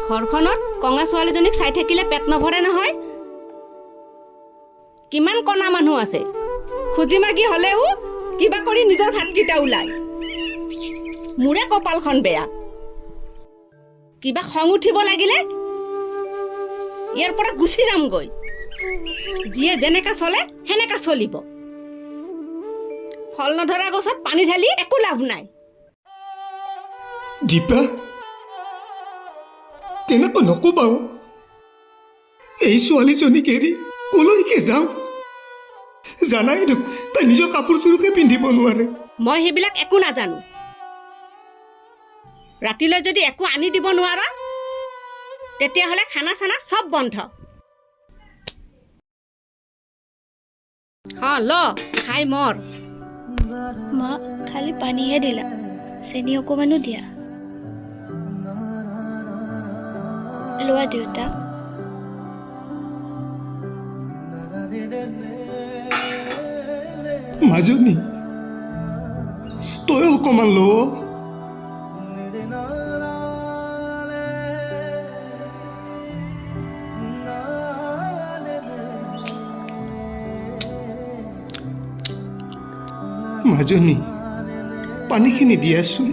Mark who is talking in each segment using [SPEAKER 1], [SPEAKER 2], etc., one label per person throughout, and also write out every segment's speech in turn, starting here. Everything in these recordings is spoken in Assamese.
[SPEAKER 1] ঘৰখনত কঙা ছোৱালীজনীক চাই থাকিলে পেট নভৰে নহয়। কিমান কণা মানুহ আছে, খুজি মাগি হ'লেও কিবা কৰি নিজৰ ভাতকেইটা ওলায়। মোৰে কপালখন বেয়া। কিবা খং উঠিব লাগিলে ইয়াৰ পৰা গুচি যামগৈ। যিয়ে যেনেকা চলে সেনেকা চলিব। ফল নধৰা গছত পানী ঢালি একো লাভ নাই।
[SPEAKER 2] দীপা, তেনেকৈ নক'বা অ'। এই ছোৱালীজনীক এৰি কলৈকে যাম? জানাই দেখোন, তাই নিজৰ কাপোৰযোৰকে পিন্ধিব নোৱাৰে।
[SPEAKER 1] মই সেইবিলাক একো নাজানো। ৰাতিলৈ যদি একো আনি দিব নোৱাৰা, তেতিয়াহ'লে খানা চানা চব বন্ধ। হ, ল, খাই মৰ।
[SPEAKER 3] মা, খালি পানীহে দিলা, চেনি অকণমানো দিয়া। লোৱা দেউতা।
[SPEAKER 2] মাজনী, তই অকণমান ল। মাজনী, পানীখিনি দিয়াচোন।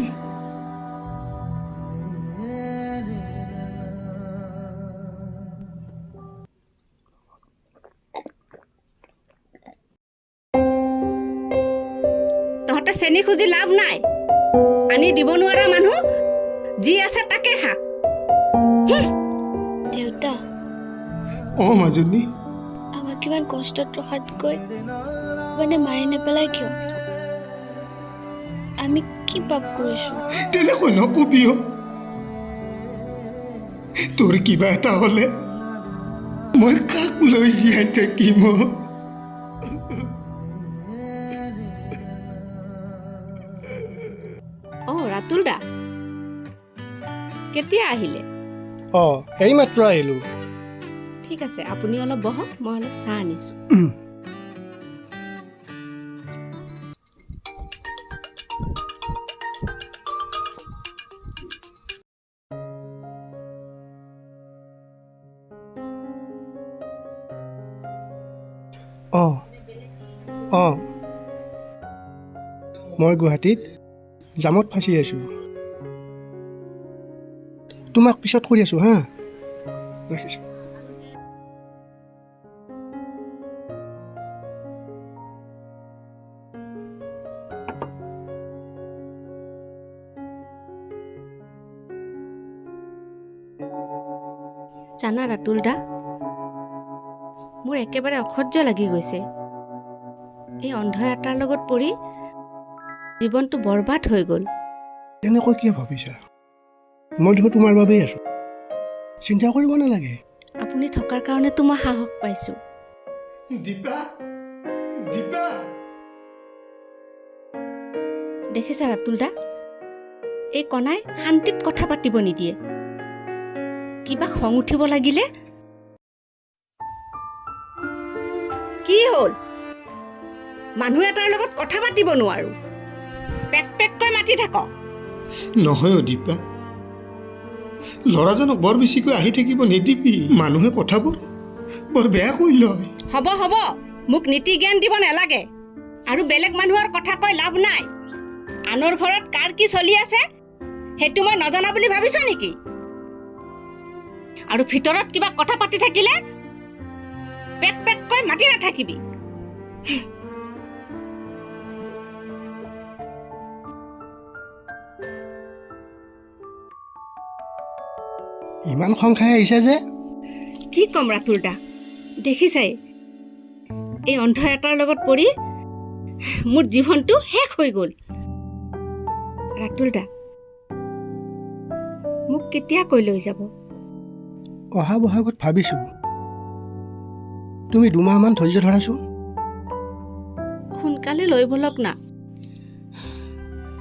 [SPEAKER 1] তহঁতে চেনি খুজি লাভ নাই। আনি দিব নোৱাৰা মানুহ, যি আছে তাকে খা।
[SPEAKER 3] দেউতা।
[SPEAKER 2] অঁ মাজনী।
[SPEAKER 3] আমাক ইমান কষ্টত ৰখাতকৈ মানে মাৰি নেপেলাই কিয়? আমি কি পাপ কৰিছোঁ?
[SPEAKER 2] তেনেকৈ নকবি অ'। তোৰ কিবা এটা হ'লে মই কাক লৈ জীয়াই থাকিম অ'?
[SPEAKER 1] অঁ ৰাতুল দা, কেতিয়া আহিলে?
[SPEAKER 4] অঁ, এইমাত্ৰ আহিলোঁ।
[SPEAKER 1] ঠিক আছে, আপুনি অলপ বহক, মই অলপ চাহ আনিছোঁ।
[SPEAKER 4] অঁ অঁ মই গুৱাহাটীত জামত ফাঁচি আছোঁ। তোমাক পিছত কৰি আছোঁ। হা, ৰাখিছোঁ।
[SPEAKER 1] জানা ৰাতুল দা, মোৰ একেবাৰে অসহ্য লাগি গৈছে। এই অন্ধ এটাৰ লগত পৰি জীৱনটো বৰবাদ হৈ গ'ল।
[SPEAKER 4] তেনেকৈ কিয় ভাবিছা? মই দেখোন তোমাৰ বাবেই আছোঁ, চিন্তা কৰিব নালাগে।
[SPEAKER 1] আপুনি থকাৰ কাৰণেতো মই সাহস পাইছোঁ।
[SPEAKER 2] দীপা, দীপা।
[SPEAKER 1] দেখিছা ৰাতুল দা, এই কণাই শান্তিত কথা পাতিব নিদিয়ে। কিবা খং উঠিব লাগিলে। কি হ'ল, মানুহ এটাৰ লগত কথা পাতিব নোৱাৰো, পেক পেককৈ মাতি থাক।
[SPEAKER 2] নহয় অ' দীপা, ল'ৰাজনক বৰ বেছিকৈ আহি থাকিব নিদিবি। মানুহে কথাবোৰ বৰ বেয়াকৈ লয়।
[SPEAKER 1] হ'ব হ'ব, মোক নীতি জ্ঞান দিব নালাগে। আৰু বেলেগ মানুহৰ কথা কৈ লাভ নাই। আনৰ ঘৰত কাৰ কি চলি আছে সেইটো মই নজনা বুলি ভাবিছ নেকি? আৰু ভিতৰত কিবা কথা পাতি থাকিলে পেক পেককৈ মাতি নাথাকিবি।
[SPEAKER 4] ইমান খং খাই আহিছা যে?
[SPEAKER 1] কি ক'ম ৰাতুল দা, দেখিছাই এই অন্ধ এটাৰ লগত পৰি মোৰ জীৱনটো শেষ হৈ গ'ল। ৰাতুল দা, মোক কেতিয়াকৈ লৈ যাব?
[SPEAKER 4] অহা বহাগত ভাবিছোঁ। তুমি 2 মাহমান ধৈৰ্য ধৰাচোন।
[SPEAKER 1] সোনকালে লৈ বলক না,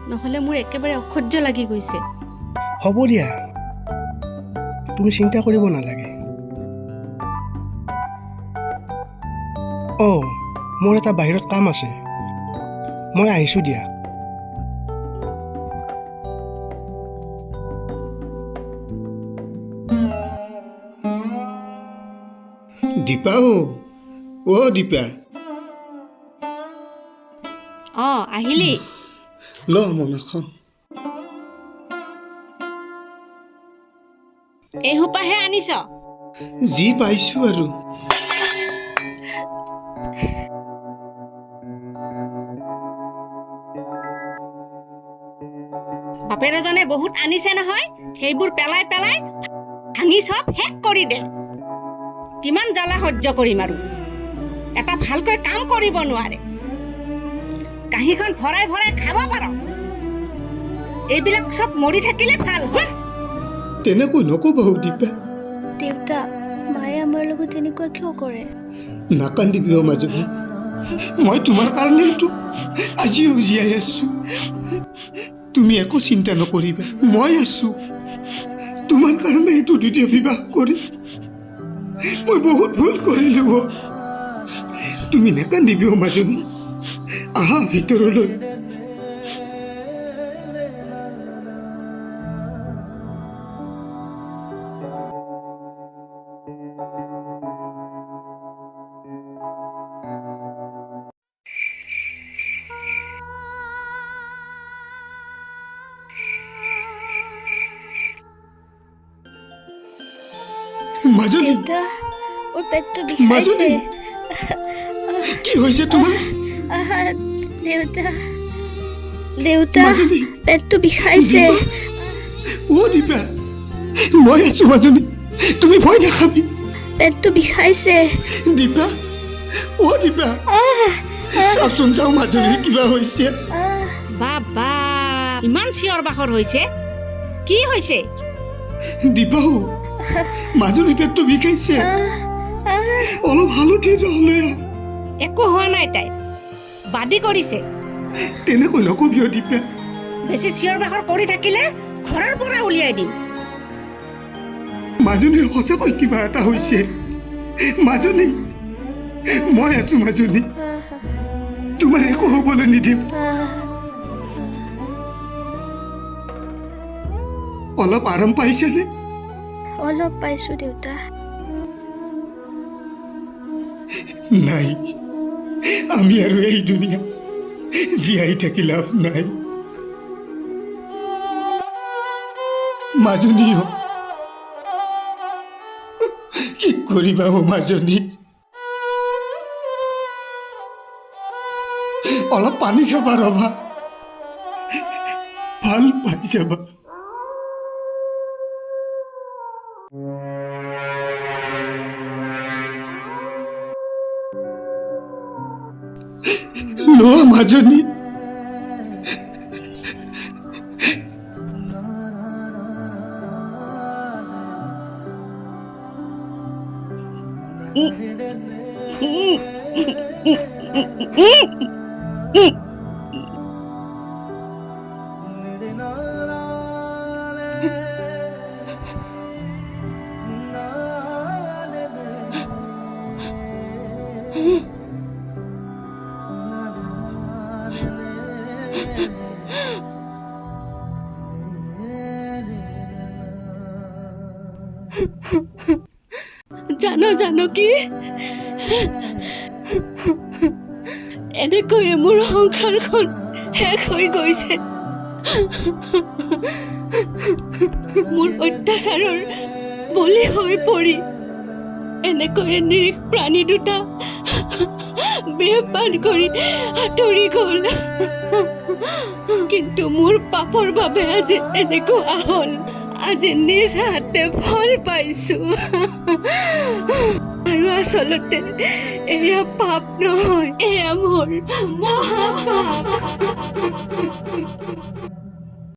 [SPEAKER 1] নহ'লে মোৰ একেবাৰে অসহ্য লাগি গৈছে।
[SPEAKER 4] হ'ব দিয়া, তুমি চিন্তা কৰিব নালাগে। অঁ, মোৰ এটা বাহিৰত কাম আছে, মই আহিছোঁ দিয়া।
[SPEAKER 2] দীপা, অ' দীপা।
[SPEAKER 1] অঁ, আহিলি?
[SPEAKER 2] ল মনাখন।
[SPEAKER 1] এই সোপাহে আনিছ?
[SPEAKER 2] যি পাইছোঁ আৰু।
[SPEAKER 1] বাপেৰ এজনে বহুত আনিছে নহয়, সেইবোৰ পেলাই পেলাই ভাঙি চব শেষ কৰি দে। কিমান জ্বালা সহ্য কৰিম আৰু! এটা ভালকৈ কাম কৰিব নোৱাৰে। কাঁহীখন ভৰাই ভৰাই খাব পাৰ। এইবিলাক চব মৰি থাকিলে ভাল হয়।
[SPEAKER 2] তেনেকৈ নক'বা অ' দীপা।
[SPEAKER 3] দেউতা, মায়ে আমাৰ লগত এনেকুৱা কিয় কৰে?
[SPEAKER 2] নাকান্দিবি অ' মাজনী। মই তোমাৰ কাৰণেইতো আজিও জীয়াই আছোঁ। তুমি একো চিন্তা নকৰিবা, মই আছোঁ। তোমাৰ কাৰণে এইটো দ্বিতীয় বিবাহ কৰি মই বহুত ভুল কৰিলোঁ অ'। তুমি নাকান্দিবি অ' মাজনী, আহা ভিতৰলৈ। মাজনী।
[SPEAKER 3] দেউতা, মোৰ পেটটো বিষাইছে।
[SPEAKER 2] মাজনী, কি হৈছে তোমাৰ?
[SPEAKER 3] আহা, দেউতা, দেউতা।
[SPEAKER 2] মাজনী।
[SPEAKER 3] পেটটো বিষাইছে।
[SPEAKER 2] অ' দীপা, মই আছোঁ মাজনী, তুমি ভয় নাখাবি।
[SPEAKER 3] পেটটো বিষাইছে।
[SPEAKER 2] দীপা, অ' দীপা, চাওচোন চাওঁ, মাজনীৰ কিবা হৈছে।
[SPEAKER 3] আহ।
[SPEAKER 1] বাবা, ইমান চিঞৰ বাখৰ হৈছে, কি হৈছে?
[SPEAKER 2] দীপা, মাজনীৰ পেটটো বিষাইছে। অলপ হালধিৰ ৰস লৈ আহ।
[SPEAKER 1] একো হোৱা নাই তাইৰ, বাদী কৰিছে।
[SPEAKER 2] তেনেকৈ নকবি অ' দীপা।
[SPEAKER 1] বেছি চিঞৰ বাখৰ কৰি থাকিলে ঘৰৰ পৰা উলিয়াই দিম।
[SPEAKER 2] মাজনীৰ সঁচাকৈ কিবা এটা হৈছে। মাজনী, মই আছো মাজনী, তোমাৰ একো হ'বলৈ নিদিম। অলপ আৰাম পাইছেনে?
[SPEAKER 3] অলপ পাইছোঁ দেউতা।
[SPEAKER 2] নাই, আমি আৰু এই দুনিয়া জীয়াই থাকি লাভ নাই। মাজনীও কি কৰিবা অ' মাজনী? অলপ পানী খাবা ৰবা, ভাল পাই যাবা। লোৱা মাজনী।
[SPEAKER 1] জানো জানো কি, এনেকৈয়ে মোৰ সংসাৰখন শেষ হৈ গৈছে। মোৰ অত্যাচাৰৰ বলি হৈ পৰি এনেকৈয়ে নিৰীহ প্ৰাণী দুটা বেপান কৰি আঁতৰি গ'ল। কিন্তু মোৰ পাপৰ বাবে আজি এনেকুৱা হ'ল। আজি নিজ হাতে ফল পাইছো। আৰু আচলতে এয়া পাপ নহয়, এয়া মোৰ মহাপাপ।